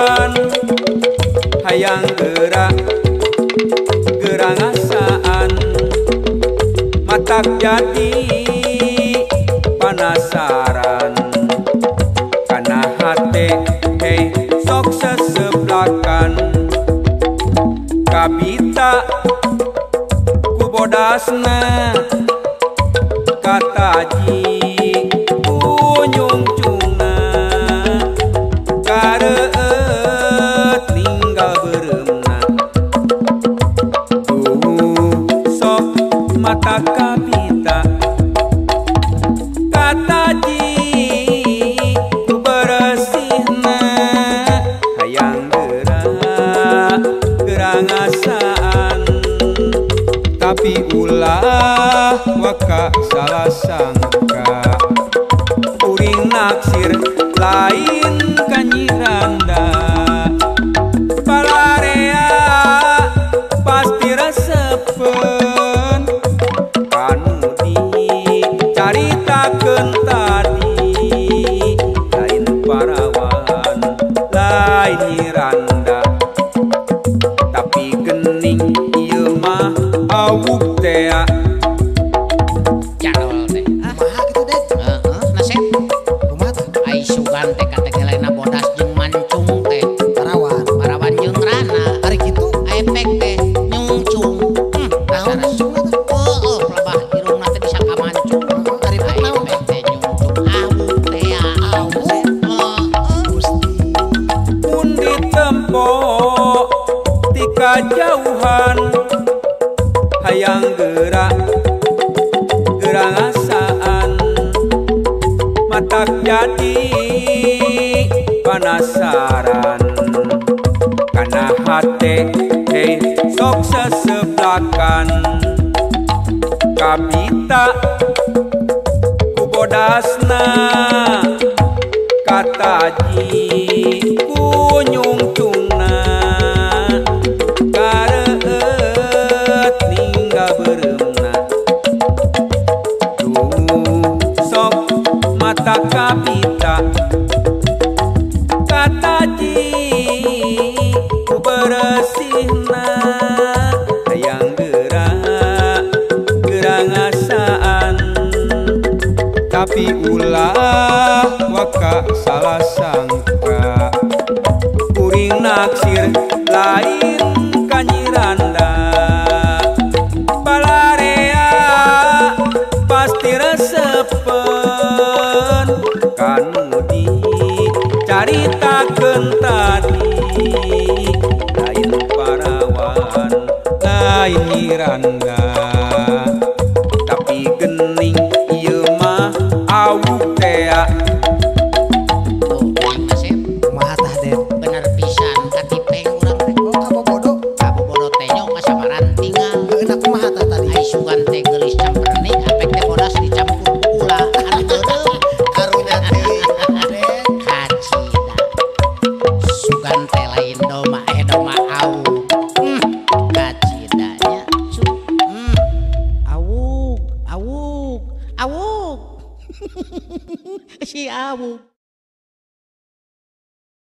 Kajauhan hayang gerak gerang asaan matak jadi panasaran kana hate hei sok seseblakan kabita ku bodasna kataji kunyungcungna kareut ninggal beureumna tuh sok mata kabita kataji ku beresihna hayang gerak gerang asaan tapi ulah waka salah sangka kuring naksir lain kanyiranda palarea pasti resepen kanu dicaritakeun tadi lain parawan lain nyiranda tapi gening ieu mah awuk tea. Jadol teh. Kumaha kitu Ded? Heeh, nasib. Kumaha tah? Ai sugan teh kategelena bodas jeung mancung teh. Parawan. Parawan jeung rana. Ari kitu Efek teh nyungcung. Naon nyungcungna teh? Heueuh, lebah irungna teh bisa kamancung. Ari pek naon? Efek teh nyungcung awuk tea. Awuk? Heeh. Gusti. Mun ditempo ti kajauhan hayang gerak gerang asaan matak jadi panasaran kana hate hei sok seseblakan kabita ku bodasna kataji ku nyungcungna kareut ninggal beureumna duh sok mata kabita kataji ku beresihna hayang gerak gerang asaan tapi ulah waka salah sangka kuring naksir lain kanyiranda palarea pasti resepen kanu dicaritakeun tadi lain parawan lain nyiranda tapi gening ieu mah awuk tea. Tuh, nasib. Kumaha tah Ded? Bener pisan katipeng urang teh. Oh kabobodo. Kabobodo teh nya kasamaran tinggal. Heueuh kumaha tah tadi? Ai sugan teh geulis campernik apek teh bodas dicampur ku gula. Anu beureum Karunya teuing Ded. Kacida. Sugan teh lain doma doma awuk. Kacidanya cu. Awuk, awuk, awuk. Si awuk.